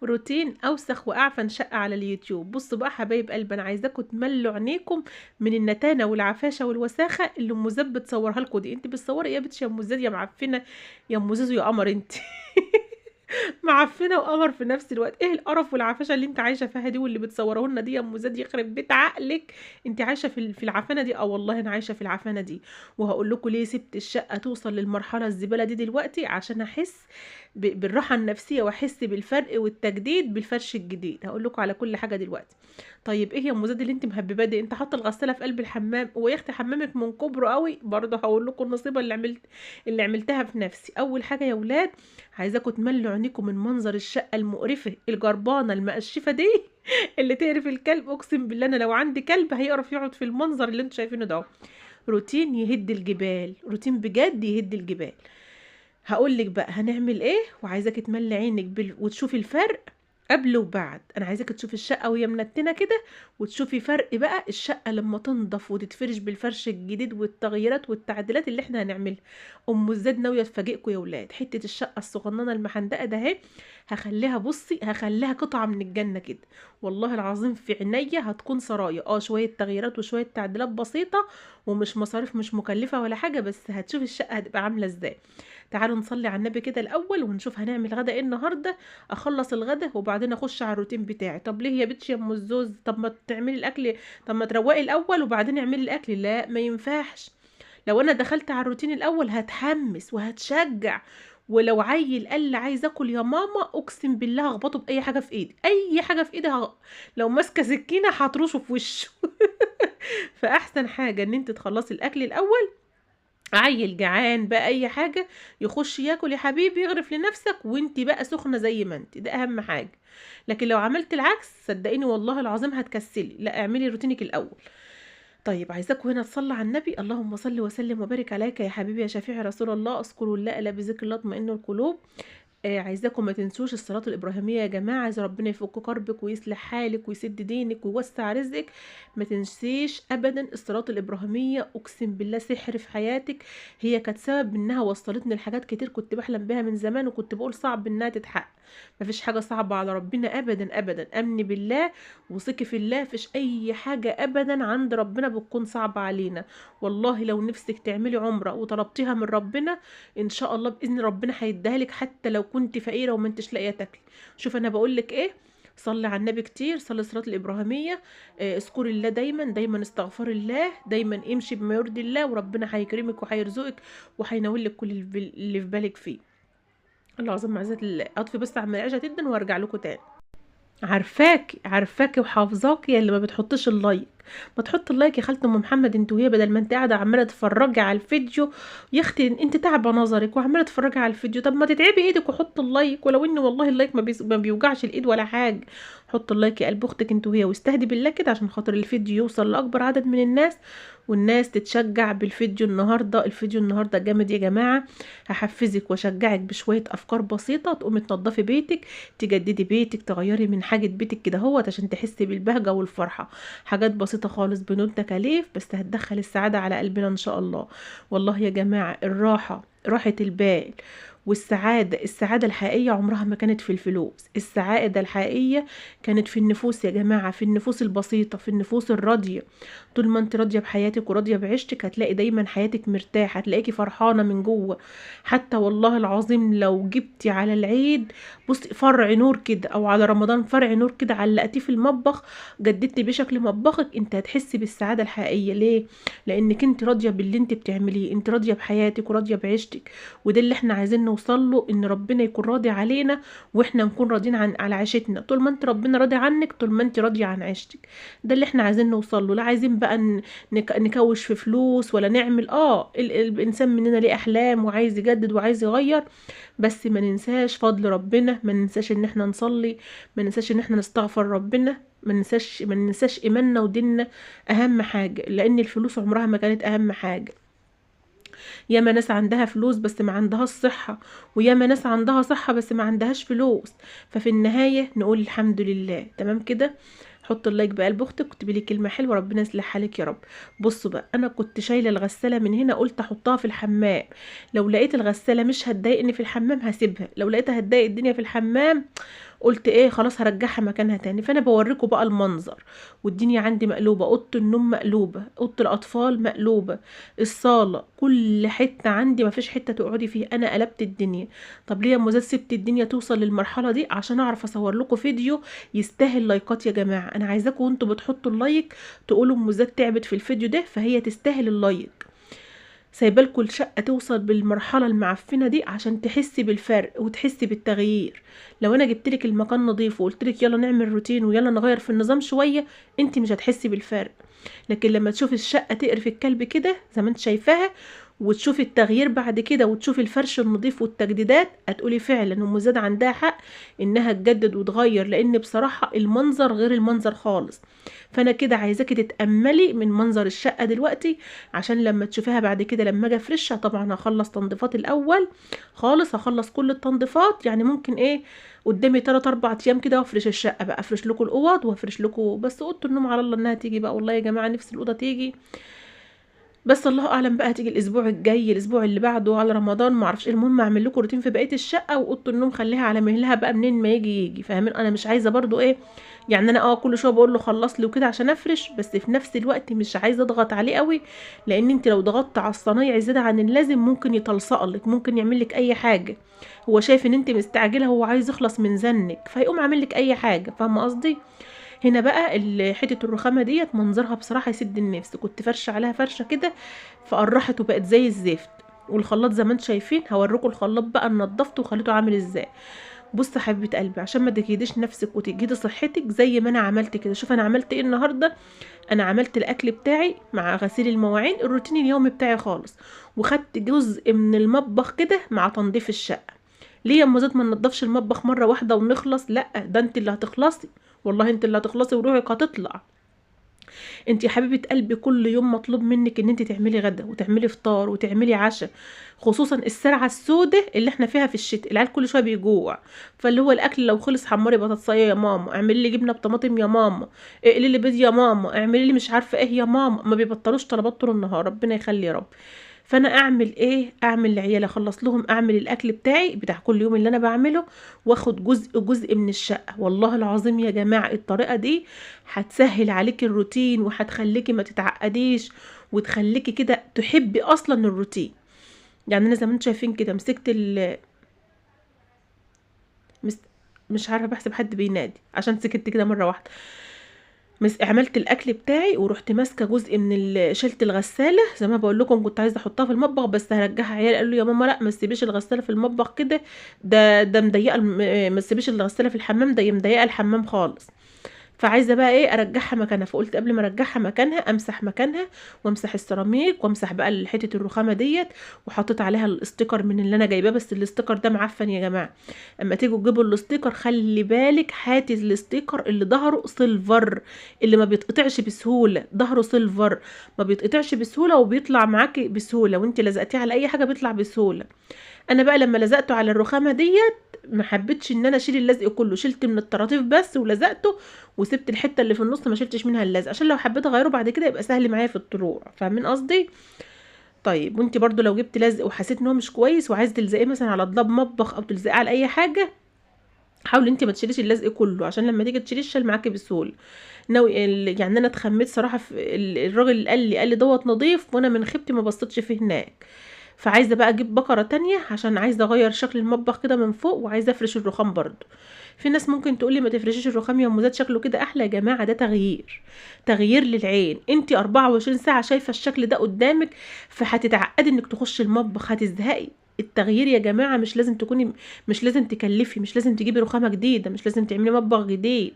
روتين اوسخ واعفن شقه على اليوتيوب. بصوا بقى حبايب قلبي، انا عايزاكم تملوا عينيكم من النتانه والعفاشه والوساخه اللي ام زاد بتصورها لكم دي. انت بتصوري ايه يا بنتي يا ام زاد؟ يا معفنه يا ام زوزو يا قمر انت. معفنه وقمر في نفس الوقت. ايه القرف والعفاشه اللي انت عايشه فيها دي واللي بتصوره لنا دي يا ام زاد؟ يخرب بيت عقلك، انت عايشه في العفانه دي. اه والله انا عايشه في العفانه دي، وهقول لكم ليه سبت الشقة توصل للمرحلة الزبالة دي دلوقتي، عشان احس بالراحة النفسية واحس بالفرق والتجديد بالفرش الجديد. هقول لكم على كل حاجة دلوقتي. طيب ايه يا ام زاد اللي انت مهببه دي؟ انت حاطه الغسالة في قلب الحمام، ويا اختي حمامك من كبره قوي. برضه هقول لكم النصيبه اللي عملتها في نفسي. اول حاجة يا ولاد، عايزاكم تملوا عينيكم من منظر الشقة المقرفه الجربانه المقشفه دي اللي تقرف الكلب. اقسم بالله انا لو عندي كلب هيقرف يقعد في المنظر اللي انتوا شايفينه ده. روتين يهد الجبال، روتين بجد يهد الجبال. هقول لك بقى هنعمل ايه، وعايزاك تملي عينك وتشوفي الفرق قبل وبعد. انا عايزاك تشوفي الشقة وهي منتنة كده، وتشوفي فرق بقى الشقة لما تنضف وتتفرش بالفرش الجديد والتغييرات والتعديلات اللي احنا هنعملها. ام الزاد ناوية تفاجئكم يا ولاد. حتة الشقة الصغننه المحندقه ده اهي هخليها، بصي هخليها قطعه من الجنة كده والله العظيم، في عينيا هتكون سرايا. شوية تغييرات وشوية تعديلات بسيطة، ومش مصاريف مش مكلفة ولا حاجة، بس هتشوفي الشقة هتبقى عامله ازاي. تعالوا نصلي على النبي كده الاول ونشوف هنعمل غدا ايه النهارده. اخلص الغدا وبعدين اخش على الروتين بتاعي. طب ليه يا بنتي يا ام الزوز؟ طب ما تعملي الاكل، طب ما تروقي الاول وبعدين اعملي الاكل. لا ما ينفعش، لو انا دخلت على الروتين الاول هتحمس وهتشجع، ولو عيل قال لي عايز اكل يا ماما اقسم بالله هخبطه باي حاجة في ايدي، اي حاجة في ايدي لو ماسكه سكينة هطرشه في وشه. فاحسن حاجة ان انت تخلصي الاكل الاول. عيل جعان بقى اي حاجة يخش ياكل يا حبيبي، يغرف لنفسك وانت بقى سخنة زي ما انت، ده اهم حاجة. لكن لو عملت العكس صدقيني والله العظيم هتكسلي. لا اعملي روتينك الاول. طيب عايزاكم هنا تصلي على النبي، اللهم صل وسلم وبارك عليك يا حبيبي يا شفيع رسول الله. اذكروا الله الا بذكر الله اطمئن القلوب. عايزاكم ما تنسوش الصلاة الابراهيمية يا جماعة. عايز ربنا يفك كربك ويصلح حالك ويسد دينك ويوسع رزقك. ما تنسيش ابدا الصلاة الابراهيمية، اقسم بالله سحر في حياتك. هي كانت سبب انها وصلتني لحاجات كتير كنت بحلم بيها من زمان، وكنت بقول صعب انها تتحقق. مفيش حاجة صعبة على ربنا ابدا ابدا. امني بالله وثقي في الله، مفيش اي حاجة ابدا عند ربنا بتكون صعبة علينا. والله لو نفسك تعملي عمره وطلبتيها من ربنا ان شاء الله باذن ربنا هيديها لك، حتى لو كنت فقيرة وما انتش لاقيه تاكلي. شوف انا بقول لك ايه، صلي على النبي كتير، صلي الصلاة الابراهيمية، اذكري الله دايما دايما، استغفر الله دايما، امشي بما يرضي الله، وربنا هيكرمك وهيرزقك وهينولك كل اللي في بالك فيه. الله العظيم عايزه اطفي بس على العشاء جدا وارجع لكم تاني. عارفاكي عارفاكي وحافظاكي يا اللي ما بتحطش ال like. ما تحط ال like يا خالة ام محمد انت وهي، بدل ما انت قاعدة عماله تتفرجي على الفيديو. يا اختي انت تعبه نظرك وعماله تتفرجي على الفيديو، طب ما تتعبي ايدك وحط ال like. ولو ان والله ال like ما بيوجعش الايد ولا حاجة. حط ال like يا قلب اختك انت وهي، واستهدي بالله كده عشان خاطر الفيديو يوصل لاكبر عدد من الناس والناس تتشجع بالفيديو النهارده. الفيديو النهارده جامد يا جماعة، هحفزك واشجعك بشوية افكار بسيطة تقومي تنضفي بيتك، تجددي بيتك، تغيري من حاجة بيتك كده اهوت عشان تحسي بالبهجه والفرحه. حاجات بسيطة خالص بدون تكاليف، بس هتدخل السعادة على قلبنا ان شاء الله. والله يا جماعة الراحة، راحة البال والسعادة، السعادة الحقيقية عمرها ما كانت في الفلوس. السعادة الحقيقية كانت في النفوس يا جماعة، في النفوس البسيطة، في النفوس الراضية. طول ما انت راضية بحياتك وراضية بعيشتك هتلاقي دايما حياتك مرتاحة، هتلاقيكي فرحانة من جوه. حتى والله العظيم لو جبتي على العيد بصي فرع نور كده، او على رمضان فرع نور كده علقتيه في المطبخ، جددتي بشكل مطبخك، انت هتحسي بالسعادة الحقيقية. ليه؟ لانك انت راضية باللي انت بتعمليه، انت راضية بحياتك وراضية بعيشتك. وده اللي احنا عايزين نوصل له، ان ربنا يكون راضي علينا واحنا نكون راضيين على عيشتنا. طول ما انت ربنا راضي عنك، طول ما انت راضية عن عيشتك، ده اللي احنا عايزين نوصل له. لا عايزين بقى نكوش في فلوس ولا نعمل الانسان مننا ليه احلام وعايز يجدد وعايز يغير، بس ما ننساش فضل ربنا، ما ننساش ان احنا نصلي، ما ننساش ان احنا نستغفر ربنا، ما ننساش ايماننا وديننا، اهم حاجة. لان الفلوس عمرها ما كانت اهم حاجة. ياما ناس عندها فلوس بس ما عندهاش صحة، وياما ناس عندها صحة بس ما عندهاش فلوس. ففي النهاية نقول الحمد لله. تمام كده؟ حط ال like بقلب اختك، اكتبي لي كلمة حلوة، ربنا يصلح حالك يا رب. بصوا بقى، انا كنت شايله الغسالة من هنا، قلت احطها في الحمام. لو لقيت الغسالة مش هتضايقني في الحمام هسيبها، لو لقيتها هتضايق الدنيا في الحمام قلت ايه خلاص هرجعها مكانها تاني. فانا بوريكم بقى المنظر، والدنيا عندي مقلوبة، اوضة النوم مقلوبة، اوضة الاطفال مقلوبة، الصاله، كل حتة عندي مفيش حتة تقعدي فيها، انا قلبت الدنيا. طب ليه يا ام زاد سبت الدنيا توصل للمرحلة دي؟ عشان اعرف اصور لكم فيديو يستاهل لايكات يا جماعة. انا عايزاكم وانتوا بتحطوا ال like تقولوا ام زاد تعبت في الفيديو ده فهي تستاهل ال like. سايبالكوا الشقة توصل بالمرحلة المعفنه دي عشان تحسي بالفرق وتحسي بالتغيير. لو انا جبتلك المكان نظيف وقلتلك يلا نعمل روتين ويلا نغير في النظام شوية، انت مش هتحسي بالفرق. لكن لما تشوفي الشقة تقرف الكلب كده زي ما انت شايفاها، وتشوفي التغيير بعد كده، وتشوفي الفرش النظيف والتجديدات، هتقولي فعلا ام زاد عندها حق انها تجدد وتغير، لان بصراحة المنظر غير المنظر خالص. فانا كده عايزاكي تتاملي من منظر الشقة دلوقتي، عشان لما تشوفيها بعد كده لما اجي افرشها. طبعا هخلص تنظيفات الاول خالص، هخلص كل التنظيفات، يعني ممكن ايه قدامي 3 4 ايام كده وافرش الشقة بقى، افرش لكم الاوض وافرش لكم بس اوضة النوم على الله انها تيجي بقى. والله يا جماعة نفسي الاوضة تيجي، بس الله اعلم بقى هتيجي الاسبوع الجاي الاسبوع اللي بعده على رمضان ما اعرفش. المهم اعمل لكم روتين في بقية الشقة، واوضه النوم خليها على مهلها بقى منين ما يجي يجي، فاهمين؟ انا مش عايزه برضو ايه يعني، انا كل شوية بقول له خلص لي وكده عشان افرش، بس في نفس الوقت مش عايزه اضغط عليه قوي، لان انت لو ضغطت على الصنايعي زيادة عن اللازم ممكن يتلصق لك، ممكن يعمل لك اي حاجة. هو شايف ان انت مستعجلة، هو عايز يخلص من زنك، فيقوم عامل لك اي حاجة، فاهمه قصدي؟ هنا بقى حتة الرخامه ديت منظرها بصراحة يسد النفس، كنت فرشه عليها فرشه كده فقرحت وبقت زي الزفت. والخلاط زي ما انتم شايفين، هوريكم الخلاط بقى نضفته وخليته عامل ازاي. بص حبيبه قلبي، عشان ما تجهديش نفسك وتجهدي صحتك زي ما انا عملت كده. شوف انا عملت ايه النهارده، انا عملت الاكل بتاعي مع غسيل المواعين، الروتين اليومي بتاعي خالص، وخدت جزء من المطبخ كده مع تنظيف الشقة. ليه يا ام زاد ما ننضفش المطبخ مرة واحدة ونخلص؟ لا، ده انت اللي هتخلصي، والله انت اللي هتخلصي وروحك هتطلع. انت يا حبيبه قلبي كل يوم مطلوب منك ان انت تعملي غدا وتعملي فطار وتعملي عشاء، خصوصا السرعة السوداء اللي احنا فيها في الشتاء، العيال كل شوية بيجوع، فاللي هو الاكل لو خلص حمري بطاطسيه يا ماما، اعملي لي جبنه بطماطم يا ماما، اقلي لي بيض يا ماما، اعملي لي مش عارفه ايه يا ماما، ما بيبطلوش طلبات طول النهار، ربنا يخلي يا رب. فانا اعمل ايه؟ اعمل لعيالي، اخلص لهم، اعمل الاكل بتاعي بتاع كل يوم اللي انا بعمله، واخد جزء جزء من الشقة. والله العظيم يا جماعة الطريقة دي هتسهل عليكي الروتين، وهتخليكي ما تتعقديش، وتخليكي كده تحبي اصلا الروتين. يعني انا زي ما انتم شايفين كده مسكت مش عارفه بحسب حد بينادي عشان سكت كده مرة واحدة. عملت الاكل بتاعي ورحت ماسكه جزء من شلت الغسالة زي ما بقول لكم، كنت عايزه احطها في المطبخ بس هرجعها. عيال قالوا لي يا ماما لا ما تسيبيش الغسالة في المطبخ كده، ده مضيقه، ما تسيبيش الغسالة في الحمام، ده مضيقه الحمام خالص. فعايزه بقى ايه ارجعها مكانها، فقلت قبل ما ارجعها مكانها امسح مكانها، وامسح السيراميك، وامسح بقى حتة الرخامه ديت، وحطيت عليها ال sticker من اللي انا جايباه. بس ال sticker ده معفن يا جماعة، اما تيجوا تجيبوا ال sticker خلي بالك، هاتي ال sticker اللي ظهره silver، اللي ما بيتقطعش بسهولة، ظهره silver ما بيتقطعش بسهولة وبيطلع معاكي بسهولة، وانت لزقتيه على اي حاجة بيطلع بسهولة. انا بقى لما لزقته على الرخامه ديت ما حبيتش ان انا اشيل اللزق كله، شلت من الطراطيف بس ولزقته، وسبت الحتة اللي في النص ما شلتش منها اللزق، عشان لو حبيت اغيره بعد كده يبقى سهل معايا في الطلوع، فاهمين قصدي؟ طيب وانت برضو لو جبت لزق وحسيت ان هو مش كويس وعايزه تلزقيه مثلا على ضلاب مطبخ او تلزقيه على اي حاجة، حاولي انت ما تشيليش اللزق كله، عشان لما تيجي تشيليه الشال معاكي بسهولة. ناوي يعني انا اتخميت صراحة في الراجل اللي قال لي دوت نظيف، وانا من خيبتي ما بصيتش فيه هناك. فعايزه بقى اجيب بكره تانية عشان عايزه اغير شكل المطبخ كده من فوق، وعايزه افرش الرخام برضو. في ناس ممكن تقولي ما تفرشيش الرخام يا ام زاد شكله كده احلى. يا جماعة ده تغيير، تغيير للعين. انت 24 ساعة شايفه الشكل ده قدامك، فهتتعقدي انك تخشي المطبخ، هتزهقي. التغيير يا جماعة مش لازم تكوني، مش لازم تكلفي، مش لازم تجيبي رخامه جديدة، مش لازم تعملي مطبخ جديد.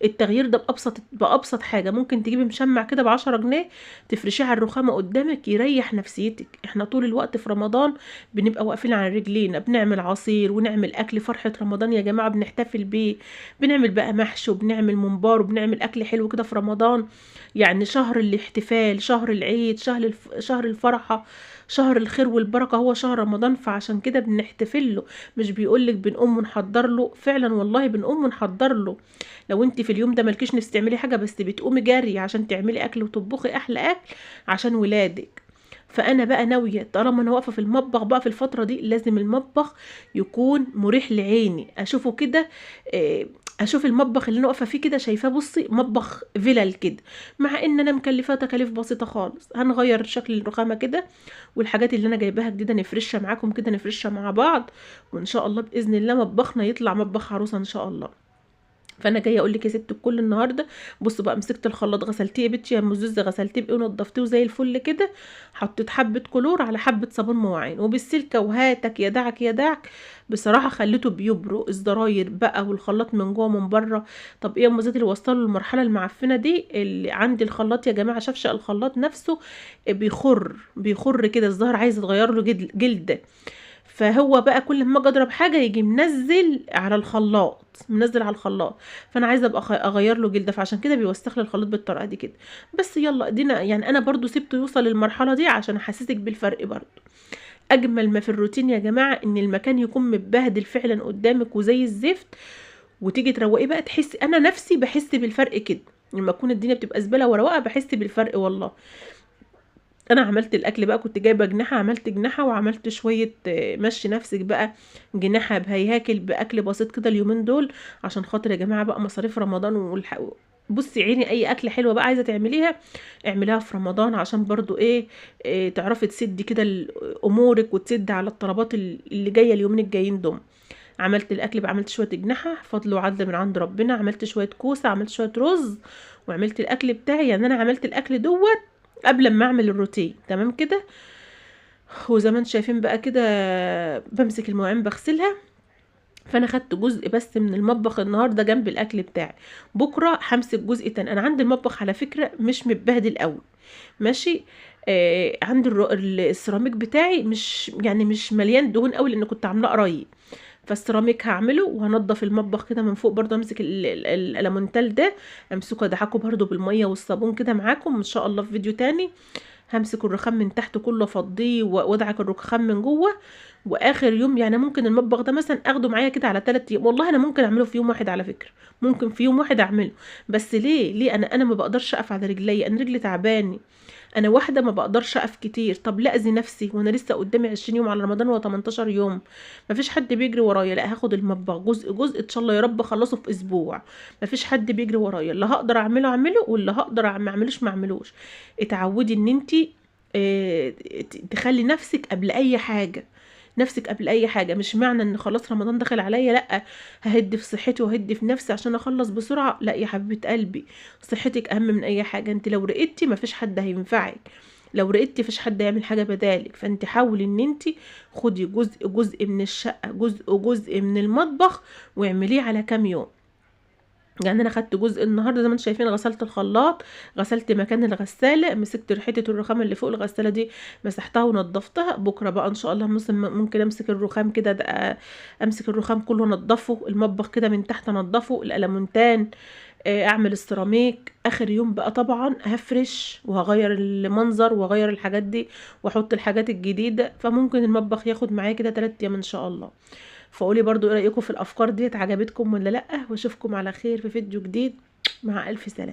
التغيير ده بأبسط حاجة، ممكن تجيبي مشمع كده ب10 جنيه تفرشيه على الرخامه قدامك، يريح نفسيتك. احنا طول الوقت في رمضان بنبقى واقفين على رجلينا، بنعمل عصير ونعمل اكل، فرحه رمضان يا جماعة بنحتفل بيه، بنعمل بقى محشي وبنعمل ممبار وبنعمل اكل حلو كده في رمضان. يعني شهر الاحتفال، شهر العيد، شهر الفرحة، شهر الخير والبركة، هو شهر رمضان. فعشان كده بنحتفل له، مش بيقولك بنقوم ونحضر له، فعلا والله بنقوم ونحضر له. لو انت في اليوم ده مالكيش نفس تعملي حاجة، بس بتقومي جري عشان تعملي اكل وتطبخي احلى اكل عشان ولادك. فانا بقى ناوية طالما انا واقفة في المطبخ بقى في الفترة دي، لازم المطبخ يكون مريح لعيني، اشوفه كده، اشوف المطبخ اللي انا واقفة فيه كده شايفاه، بصي مطبخ فيلل كده، مع ان انا مكلفاه تكاليف بسيطة خالص. هنغير شكل الرخامه كده، والحاجات اللي انا جايباها جديدة نفرشها معاكم كده، نفرشها مع بعض، وان شاء الله باذن الله مطبخنا يطلع مطبخ عروسه ان شاء الله. فانا جاية اقول لك يا ست الكل النهارده، بصوا بقى مسكت الخلاط غسلتيه يا بنتي يا ام زوزه، غسلتيه بايه ونضفتيه زي الفل كده، حطيت حبه كلور على حبه صابون مواعين وبالسلكه، وهاتك يا دعك يا دعك، بصراحة خليته بيبرق الزراير بقى والخلاط من جوه ومن بره. طب ايه يا ام زيد اللي وصله للمرحلة المعفنه دي؟ اللي عندي الخلاط يا جماعة شفشق الخلاط نفسه بيخر بيخر كده، الظهر عايز يتغير له جلده، فهو بقى كل ما اجي اضرب حاجة يجي منزل على الخلاط، منزل على الخلاط، فانا عايزه ابقى اغير له جلده، فعشان كده بيوسخ لي الخلاط بالطريقة دي كده. بس يلا ادينا، يعني انا برضو سبته يوصل للمرحلة دي عشان احسسك بالفرق. برضو اجمل ما في الروتين يا جماعة ان المكان يكون متبهدل فعلا قدامك وزي الزفت، وتيجي تروقيه بقى تحسي، انا نفسي بحس بالفرق كده لما تكون الدنيا بتبقى زبالة ورواقه، بحس بالفرق والله. انا عملت الاكل بقى، كنت جايبه جناحه، عملت جناحه وعملت شوية، مشي نفسك بقى جناحه بهياكل باكل بسيط كده اليومين دول، عشان خاطر يا جماعة بقى مصاريف رمضان بصي عيني اي اكله حلوة بقى عايزه تعمليها اعمليها في رمضان، عشان برضو ايه تعرفي تسدي كده امورك وتسد على الطلبات اللي جاية اليومين الجايين دول. عملت الاكل بقى، عملت شوية جناحه فضل وعدل من عند ربنا، عملت شوية كوسة، عملت شوية رز، وعملت الاكل بتاعي. يعني انا عملت الاكل دوت قبل ما اعمل الروتين تمام كده. وزي ما انتم شايفين بقى كده بمسك المواعين بغسلها. فانا خدت جزء بس من المطبخ النهارده جنب الاكل بتاعي، بكره همسك جزء تاني. انا عندي المطبخ على فكرة مش متبهدل قوي ماشي، عندي السيراميك بتاعي مش يعني مش مليان دهون قوي لان كنت عاملاه قريب، فالسيراميك هعمله وهنضف المطبخ كده من فوق برضه، امسك الالمونتال ده امسكه ادعكه برضه بالمية والصابون كده معاكم ان شاء الله في فيديو تاني. همسك الرخام من تحت كله افضيه وادعك الرخام من جوه. واخر يوم يعني ممكن المطبخ ده مثلا اخده معايا كده على 3 ايام، والله انا ممكن اعمله في يوم واحد على فكرة، ممكن في يوم واحد اعمله، بس ليه انا ما بقدرش اقف على رجلي، انا رجلي تعباني، انا واحدة ما بقدرش اقف كتير. طب لا اذي نفسي وانا لسه قدامي 20 يوم على رمضان و18 يوم، مفيش حد بيجري ورايا، لا هاخد المطبخ جزء جزء ان شاء الله يا رب اخلصه في اسبوع، مفيش حد بيجري ورايا، اللي هقدر اعمله اعمله واللي هقدر ما اعملوش ما اعملوش. اتعودي ان انت تخلي نفسك قبل اي حاجة، نفسك قبل اي حاجة. مش معنى ان خلاص رمضان دخل عليا لا ههد في صحتي وهد في نفسي عشان اخلص بسرعة، لا يا حبيبه قلبي، صحتك اهم من اي حاجة. انت لو رقدتي مفيش حد هينفعك، لو رقدتي مفيش حد هيعمل حاجة بدالك. فانت حاولي ان انت خدي جزء جزء من الشقة، جزء جزء من المطبخ، واعمليه على كام يوم. يعني انا خدت جزء النهارده زي ما انتم شايفين، غسلت الخلاط، غسلت مكان الغسالة، مسكت حتة الرخام اللي فوق الغسالة دي مسحتها ونضفتها. بكره بقى ان شاء الله ممكن امسك الرخام كده، امسك الرخام كله انضفه، المطبخ كده من تحت انضفه، الالمونتان، اعمل السيراميك. اخر يوم بقى طبعا هفرش وهغير المنظر واغير الحاجات دي واحط الحاجات الجديدة، فممكن المطبخ ياخد معايا كده 3 ايام ان شاء الله. فقولي برضو ايه رأيكم في الافكار ديت، عجبتكم ولا لأ؟ واشوفكم على خير في فيديو جديد، مع الف سلامة.